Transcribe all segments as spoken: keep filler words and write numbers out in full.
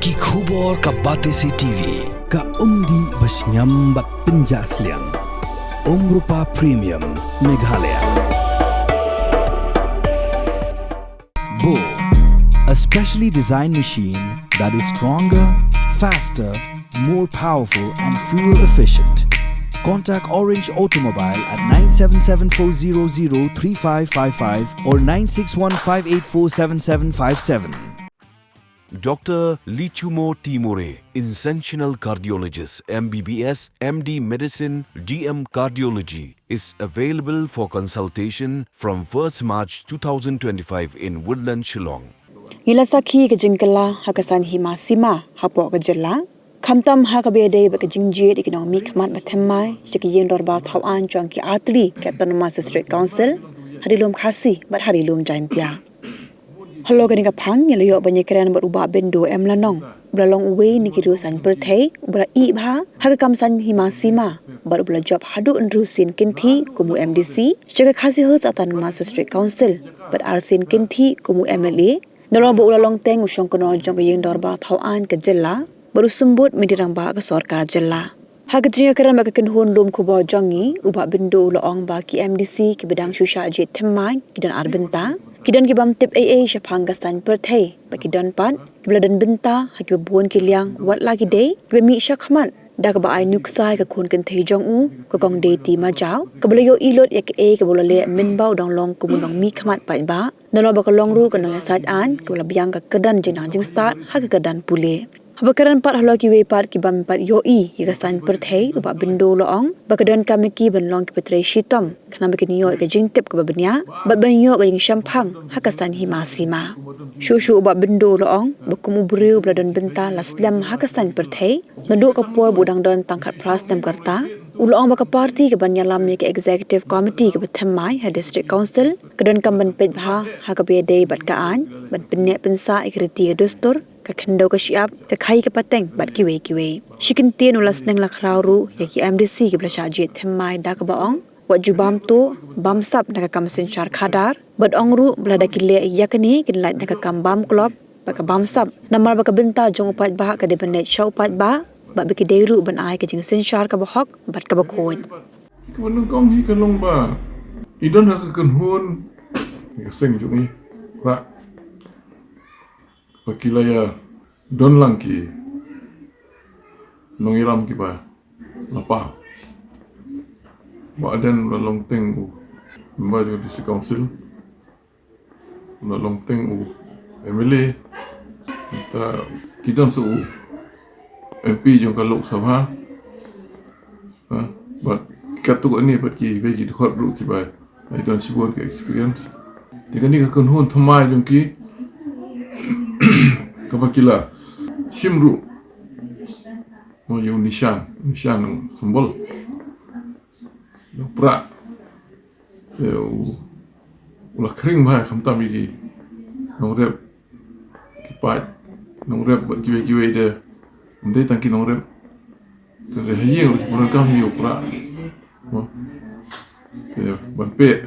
Ki khubor ka Batesi T V, ka umdih ba shngiam bad pynjah sliang. Umrupa Premium, Meghalaya. Bo, a specially designed machine that is stronger, faster, more powerful, and fuel efficient. Contact Orange Automobile at nine seven seven four zero zero three five five five or nine six one five eight four seven seven five seven. Doctor Lichumo Timore, Interventional Cardiologist, M B B S, M D Medicine, D M Cardiology, is available for consultation from first March two thousand twenty-five in Woodland, Shillong. Ngi la sakhi ka jingkylla ha ka saiñ hima sima hapoh ka jylla, khamtam ha kaba ïadei bad ka jingjied ïa ki nongmihkhmat ba thymmai sha ki ïing dorbar thaw aiñ jong ki artylli ki Autonomous District Council ha Ri Lum Khasi bad ha Ri Lum Jaiñtia. Halor kane ka phang ngi la ïoh ban ïakren bad u Bah Bindo M Lanong, uba la long uwei na ki riew saiñ pyrthei uba la ïeh bha ha ka kam saiñ hima sima bad uba la jop haduh hynriew sien kynthih kum u M D C sha ka Khasi Hills Autonomous District Council bad ar sien kynthih kum u M L A, nalor ba u la long teng u shongknor jong ka ïing dorbar thaw aiñ ka jylla bad u symbud mynder rangbah ka sorkar jylla. Ha ka jingïakren bad ka kynhun lum khubor jong ngi, u Bah Bindo u la ong ba ki M D C kiba dang shu shah jied thymmai ki don ar bynta. Ki don ki bym tip ei ei shaphang ka saiñ pyrthei bad ki don pat kiba la don bynta ha kiba bun ki liang, wat la ki dei kiba mih shakhmat, da kaba ai nuksa ïa ka khun kynthei jong u, ka Kong Deiti Majaw, kaba la ïohi lut ïa kaei kaba u la leh mynba u dang long kum u nongmihkhmat paidbah, nalor ba ka long ruh ka nongïasaid aiñ kaba la biang ka kyrdan jingnang jingstad ha ka kyrdan pule. Haba kren pat halor kiwei pat ki bym pat ïohi ïa ka saiñ pyrthei, u Bah Bindo u la ong ba ka donkam ïa ki ban long kiba trei shitom khnang ba kin ïoh ïa ka jingtip kaba bniah bad ban ïoh ka jingshemphang ha ka saiñ hima sima. Shuh shuh u Bah Bindo u la ong ba kum u briew uba la don bynta la slem ha ka saiñ pyrthei naduh ka por ba u dang don tang khatphra snem ka rta, u la ong ba ka party kaban ïalam ïa ka Executive Committee kaba thymmai ha District Council ka donkam ban peit bha ha kaba ïadei bad ka aiñ, ban pynneh pynsah ïa ka riti ka dustur, ka khyndew ka shyiap, ka khaii ka pateng bad kiwei kiwei. Shi kyntien u la sneng la khraw ruh ïa ki M D C kiba la shah jied thymmai da kaba ong, wat ju bam tuh bam sap na ka kam synshar khadar, bad ong ruh ba lada ki leh ïa kane kin lait na ka kam bam klop bad ka bam sap, namar ba ka bynta jong u paidbah ka dei ban leit sha u paidbah bad ba ki dei ruh ban ai ka jingsynshar kaba hok bad kaba khuid. Kaba nyngkong hi ka long ba i don ha ka kynhun ka seng jong i ba ba ki la ïa don lang ki nongïalam kiba la paw. Bah Aden u la long teng u member jong District Council, u la long teng u M L A, ta ki don sa u M P jong ka Lok Sabha. Ha, bad katto katne pat kiwei ki dkhot ruh kiba i don shibun ka experience. Te kane ka kynhun thymmai jong ki kaba ki la shim ruh, mo, ïa u nishan, nishan, u symbol u prah. Te u, u la khring bha khamtam ïa ki nongrep, ki paid nongrep bad kiwei kiwei de, ym dei tang ki nongrep. Te de ha ïing ruh ki pyndonkam ïa u prah, mo. Te ban peh,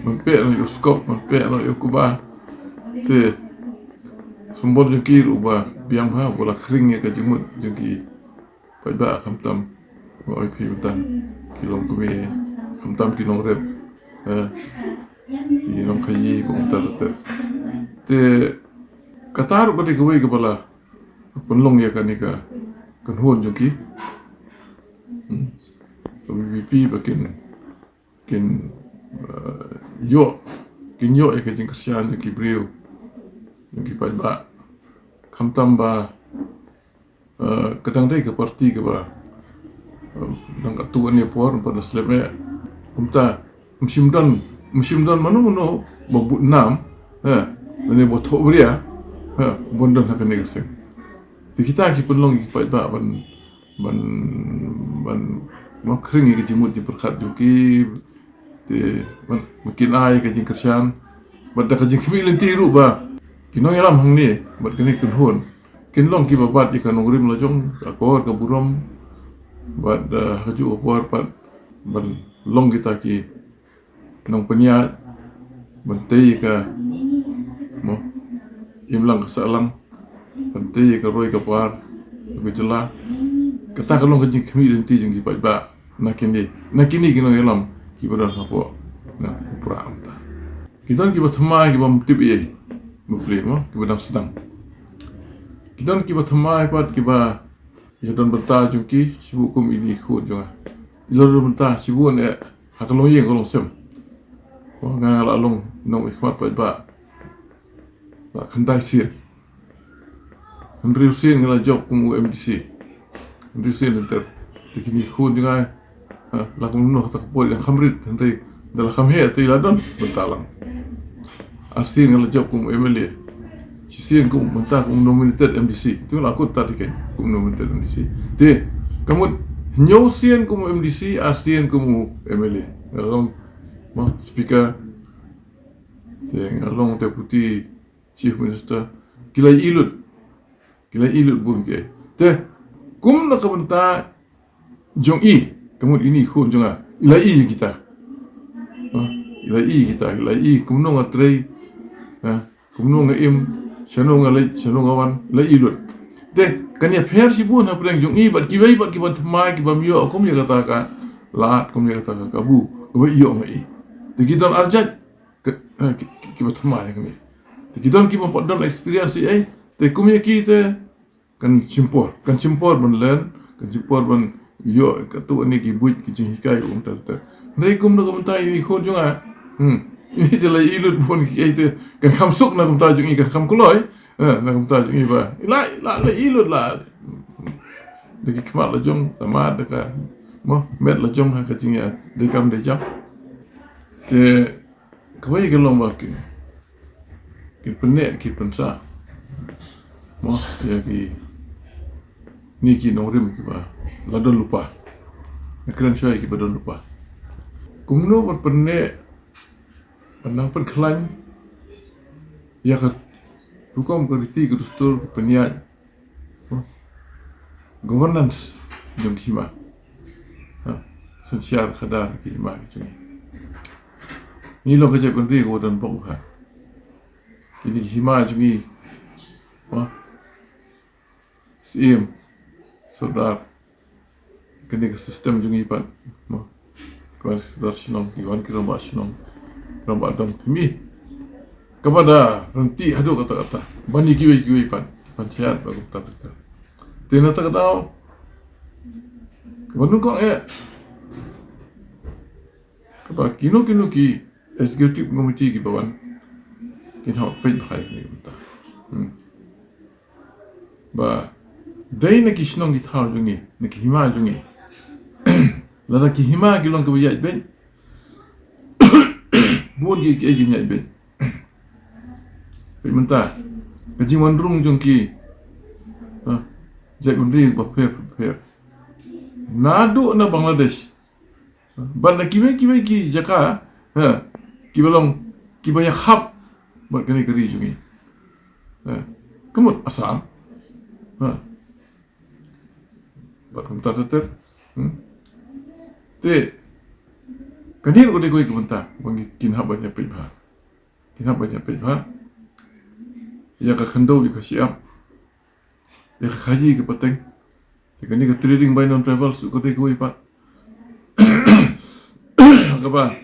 ban peh noh ïa u skop, ban peh noh ïa u kba. Te symbol jong ki ruh uba biang bha, uba la khring ïa ka jingmut jong ki paidbah khamtam, ba oi phi uta ki longkmie, khamtam ki nongrep, eh, ki nongkhaïi, ba uta uta. Te kata ruh ka dei kawei kaba la pynlong ïa kane ka kynhun jong ki. Hmm. Ka V P P ba kin, kin, eh, ïoh, kin ïoh ïa ka jingkyrshan jong ki briew, jong ki paidbah. Khamtam ba, eh, ka dang dei ka party kaba, eh, dang katto katne por, ba la slem eh. Kumta, ym shym don, ym shym don mano mano ba bud nam, eh, lane ba thoh bria, eh, ban don ha kane ka seng. Te kita ki pynlong ki paidbah ban, ban, ban, ban khring ïa ka jingmut jingpyrkhat jong ki, te ban, ban kin ai ka jingkyrshan bad da ka jingkhmih lynti ruh ba ki nongïalam hangne bad kane ka kynhun kin long kiba bat ïa ka nongrim lajong, ka akor ka burom, bad, eh, ha kajuh ka por pat ban long kita ki nongpynïaid ban tei ïa ka, mo, imlang ka sahlang. Ban tei ïa ka roi ka par ka jylla. Kata ka long ka jingkhmih lynti jong ki paidbah. Na kine, na kine ki nongïalam kiba don hapoh na u Prah mynta. Ki don kiba thymmai kiba ym tip ei ei. Ba plie mo, kiba dang sdang. Ki don kiba thymmai pat kiba ïa don bynta jong ki, shibun kum ini i khun jong nga. I la don bynta shibun eh ha ka longïing ka longsem. Mo, nga nga la long nongmihkhmat paidbah la khyndai sien. Hynriew sien nga la jop kum u M D C. Hynriew sien lynter. Te kine ki khun jong nga, ha, la kumno kata ka por ïa kham rit, hynrei da la kham heh te la don bynta lang. Ar sien nga la jop kum u M L A. Shi sien kum bynta kum nominated M D C. Te la kut ta te kum nominated M D C. Te ka mut hynñiew sien kum u M D C, ar sien kum u M L A. Nga long, mo, speaker. Te nga long deputy Chief Minister, ki la ïohi lut. Ki la ïohi lut bun ki. Te, kum na ka bynta jong i, ka mut ini i khun jong nga, i la ïohi kita. Ha? I la ïohi kita, i la ïohi kumno nga trei, ha? Kumno nga im, shano nga leit, shano nga wan, i la ïohi lut. Te, kan ïapher shibun hapdeng jong i, bad kiwei, bad ki ban thymmai, ki bym ïoh, kum ïa kata ka lad, kum ïa kata ka kabu, kaba ïoh ma i. Te ki don arjat, Ki, eh, ki, ki, kiba thymmai ïa kane. Te ki don kiba pat don experience ei ei. Te kum ïa ki te kan shim por, kan shim por ban learn, kan shim por ban ïoh katto katne ki buit ki jinghikai um ter ter. Hynrei kum da ka bynta ïa i khun jong nga. Hmm. Ini te la ïohi lut bun ki ei te kan kham suk na ka bynta jong i kan kham kloi. Eh, na ka bynta jong i ba. I la, i la, la ïohi lut la. Da ki khmat la jong, la mad da ka. Mo, met la jong ha ka jingïa. Da kam da jam. Te Kawei ka long ba kin, kin pynneh, kin pynsah. Mo, ïa kine ki nongrim kiba la don lypa. Nga kren shuwa ïa kiba don lypa. Kumno ban pynneh, ban nang pynkhlaiñ ïa ka rukom ka riti ka dustur ka pynïaid. Governance jong ki hima. Ha, synshar khadar ki hima ki jong ngi. Ngi long ka jaitbynriew ka ba don bok ha. Kine ki hima jong ngi. Ha. Syiem, Sordar. Kane ka system jong ngi pat. Mo. Ki wan ki sordar shnong, ki wan ki rangbah shnong. Rangbah dong. Mih. Kaba da ryntih haduh katta katta. Ban ïa kiwei kiwei pat. Panchayat bad kumta kumta. Te na kata ka daw, kaba nyngkong eh, kaba kino kino ki executive committee kiba wan, kin hap peit bha ïa kine ki bynta. Hmm. Ba dei na ki shnong ki thaw jong ngi, na ki hima jong ngi. Lada ki hima ki long kiba ïaid beit, bun ki, ki, ki ïaid beit. Peit mynta ka jingwan rung jong ki, ha, jaitbynriew bapher bapher. Naduh na Bangladesh, bad na kiwei kiwei ki jaka, ha, kiba long, kiba ïakhap bad kane ka ri jong ngi. Ha, ka mut Assam. Ha. Bad kumta ter ter. Hmm? Te kane ruh ka dei kawei ka bynta ba ngi kin hap ban ïa peit bha. Kin hap ban ïa peit bha ïa ka khyndew, ïa ka shyiap, ïa ka khaïi ka pateng. Te kane ka trading by non-tribals ruh ka dei kawei pat kaba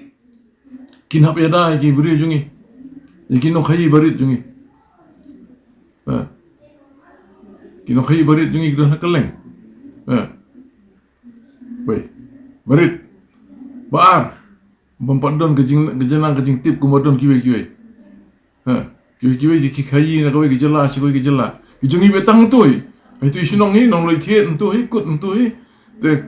kin hap ïada ïa ki briew jong ngi, ïa ki nongkhaïi barit jong ngi. Ha. Ki nongkhaïi barit jong ngi ki don ha kylleng. Ha. Wei, barit. Ba ar, bym pat don ka jing, ka jingnang ka jingtip kumba don kiwei kiwei. Ha, kiwei kiwei ki khaïi na kawei ka jylla sha kawei ka jylla. Ki jong ngi beit tang hangto hi. Hangto hi shnong hi, nongleit thied hangto hi, kut hangto hi. Te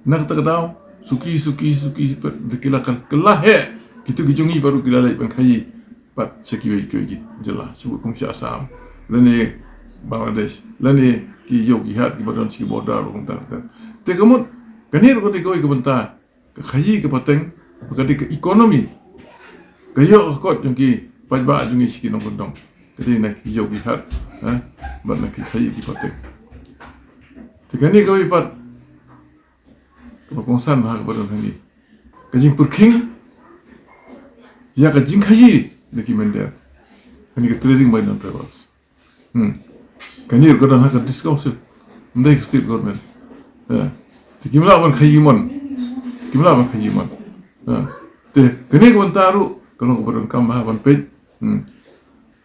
na kata ka daw, suki suki suki pat da ki la kylla heh. Kito ki jong ngi baroh ki la leit ban khaïi pat sha kiwei kiwei ki jylla, sha kum sha Assam, lane Bangladesh, lane ki ïew ki hat kiba don sha ki border ruh kumta kumta. Te ka mut kane ruh ka dei kawei ka bynta, ka khaïi ka pateng, ka dei ka economy. Ka ïoh ka kot jong ki paidbah jong ngi sha ki nongkyndong ka dei na ki ïew ki hat, ha, bad na ki khaïi ki pateng. Te kane kawei pat kaba kongsan ha kaba don hangne, ka jingpyrkhing ïa ka jingkhaïi na ki mynder. Kane ka trading by non-tribals. Hmm. Kane ruh ka don ha ka District Council. Ym dei ka State Government. Ha. Te kim lah ban khaïi mon. Kim lah ban khaïi mon. Ha. Te kane ka bynta ruh ka long kaba donkam bha ban peit. Hmm.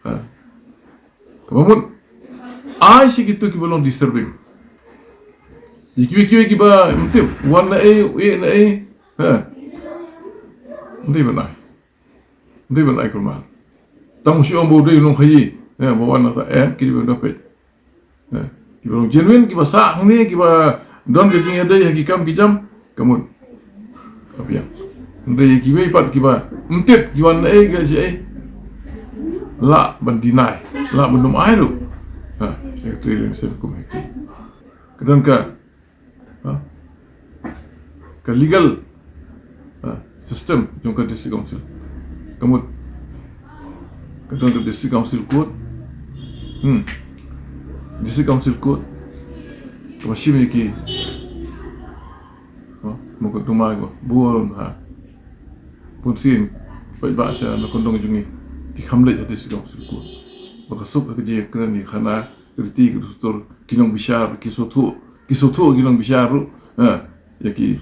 Ha. Kaba mut, ai sha kito kiba long deserving. Ïa kiwei kiwei kiba ym tip wan na ei, u ïeh na ei. Ha. Ym dei ban ai. Ym dei ban ai kulmar. Tang shu ong ba u dei u nongkhaïi. Ha, ba wan na ta, em, ki dei ban da peit. Ha. Kiba long genuine, kiba sah hangne, kiba don ka jingïadei ha ki kam ki jam. Ka mut. Ka biang. Hynrei kiwei pat kiba ym tip, kiba na ei ka shi ei. Lah ban deny, lah ban ym ai ruh. Ha, ïa ka trei leng sem kum ha ki. Ka don ka, ha? Ka legal, ha, system jong ka District Council. Ka mut. Ka don ka District Council Court. Hmm. District Council Court. Kaba shim ïa ki, ha, mukotduma kiba bun, ha. Bun sien, paidbah sha na kyndong jong ngi, ki kham leit ha District Council Court. Ba ka suk ha ka jingkren ïa ka khana, ka riti ka dustur, ki nongbishar, ki sngewthuh, ki sngewthuh ki nongbishar ruh, ha, ïa ki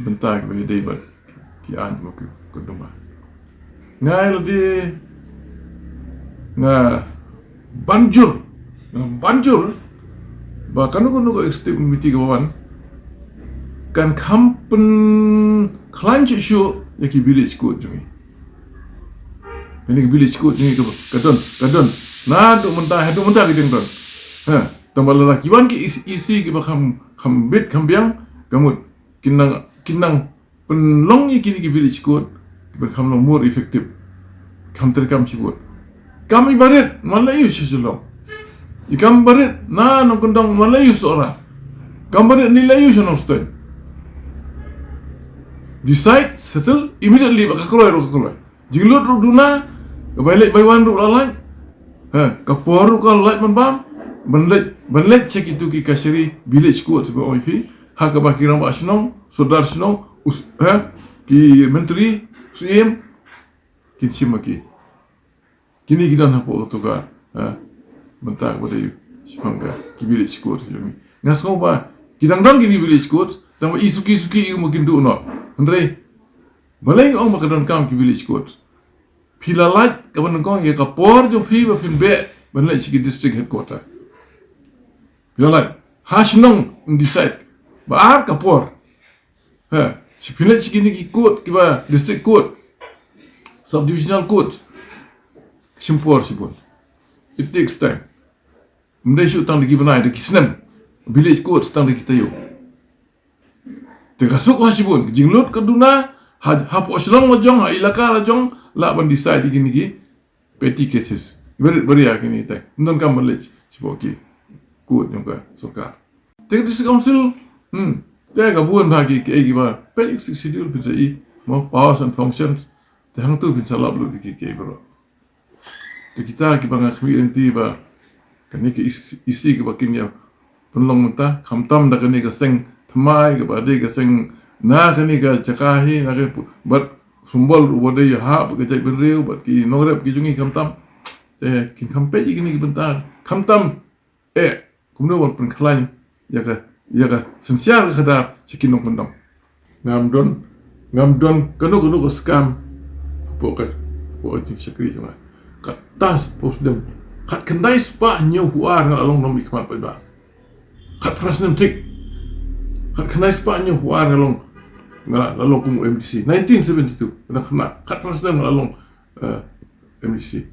bynta kiba ïadei bad ki aiñ ba ki, ki duma. Nga ïa lade, nga ban jur, nga ban jur ba kano kano ka executive committee kaba wan kan kham pynkhlaiñ shuh shuh ïa ki village court jong ngi. Kane ka village court jong ngi ka, ka don, ka don. Naduh mynta haduh mynta ka jingdon. Ha, tang ba lada ki wan ki E C, E C kiba kham, kham bit kham biang, ka mut kin nang, kin nang pynlong ïa kine ki village court, ki ban kham long more effective. Kham treikam shibun. Kam i barit, man la ïoh sha Shillong. I kam barit, na Nongkyndong, man la ïoh Sohra. Kam barit, ni la ïoh sha Nongstoiñ. Decide, settle, immediately, ba ka kloi ruh ka kloi. Jinglut ruh duna, ka bai leit bai wan ruh la lait. Ha, ka por ruh ka lait ban bam, ban leit, ban leit sha kitu ki kashari village court ba ong ïa phi, ha kaba ki rangbah shnong, sordar shnong, us, ha, ki myntri, u Syiem, kin shim ma ki. Kine ki don hapoh katu ka, ha, bynta kaba dei shaphang ka, ki village court jong ngi. Nga sngew ba, ki dang don kine village court, tang ba i suki suki i ma kin duh noh. Hynrei, balei ong ba ka donkam ki village court. Phi la lait kaba nyngkong ïa ka por jong phi ba phin beh ban leit sha ki district headquarter. Phi la lait. Ha shnong yn decide. Ba ar ka por. Ha, sha phin leit sha kine ki court kiba district court. Subdivisional court. Shim por shibun. It takes time. Ym dei shuh tang da ki bnai, da ki snem. Village court tang da ki taïew. Te ka suk ha shibun, ka jinglut ka duna, ha, hapoh shnong la jong, ha ilaka la jong, lah ban decide ïa kine ki petty cases. Barit baria kine te. Ym donkam ban leit shapoh ki court jong ka sorkar. Te ka district council, hmm, te ka bun bha ki, ki, kiba, peit Sixth Schedule phin sa i, mo, powers and functions, te hangtu phin sa lap lut ïa ki, ki baroh. Te kita kiba nga khmih lynti ba kane ka E C, E C kiba kin ïa pynlong mynta, khamtam da kane ka seng thymmai kaba dei ka seng na kane ka jaka hi, na ka pu-, bad symbol ruh ba dei ïa hap ka jaitbynriew bad ki nongrep ki jong ngi khamtam. Te kin kham peit ïa kine ki bynta, khamtam. Eh, kumno ban pynkhlaiñ ïa ka, ïa ka synshar ka khadar sha ki nongkyndong. Ngam don, ngam don kano kano ka skam hapoh ka, hapoh ka jingshakri jong nga. Kata hapoh snem khatkhyndai spah hynñiew phew ar nga la long nongmihkhmat paidbah. Khatphra snem thik. Khatkhyndai spah hynñiew phew ar nga long, nga la long kum u M D C. Nineteen seventy-two. Khyndai, khatphra snem nga la long, eh, M D C.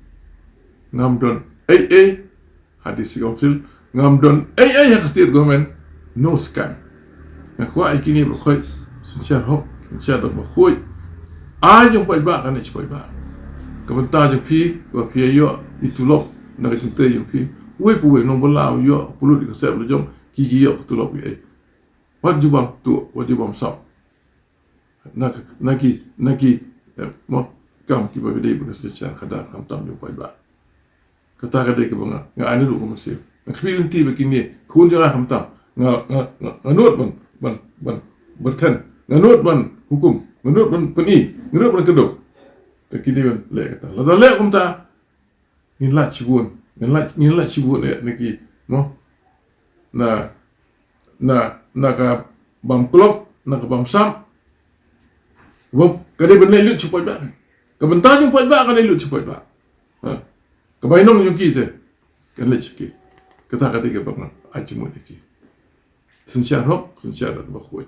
Ngam don ei ei ha District Council, ngam don ei ei ha ka State Government, no skam. Nga kwah ïa kine baroh khoit synshar hok, synshar da baroh khoit. Ai jong paidbah ka neh paidbah. Ka bynta jong phi ba phi ïoh i tulop na ka jingtrei jong phi. Uwei pa uwei, nongbylla u ïoh, pulit ka sep la jong, ki ki ïoh ka tulop ki ei. Wat ju bam tuh, wat ju bam sap. Na, na ki, na ki, eh, mo, kam kiba dei ba ka synshar khadar khamtam jong paidbah. Kata ka dei kaba nga, nga ai naduh ka mynsiem. Nga khmih lynti ba kine khun jong nga khamtam. Nga, nga, nga, nga nud ban, ban, ban byrthen. Nga nud ban hukum. Nga nud ban pyni. Nga nud ban kdew. Te ki dei ban leh kata. Lada leh kumta, ngin lait shibun. Ngin lait, ngin lait shibun eh na ki, Mo. Na, na, na ka bam klop, na ka bam sap. Mo, ka dei ban leit lut sha paidbah. Ka bynta jong paidbah ka dei lut sha paidbah. Ha. Ka bainong jong ki te. Kan leit sha ki. Kata ka dei kaba ngan ai jingmut ïa ki. Synshar hok, synshar da kaba khuid.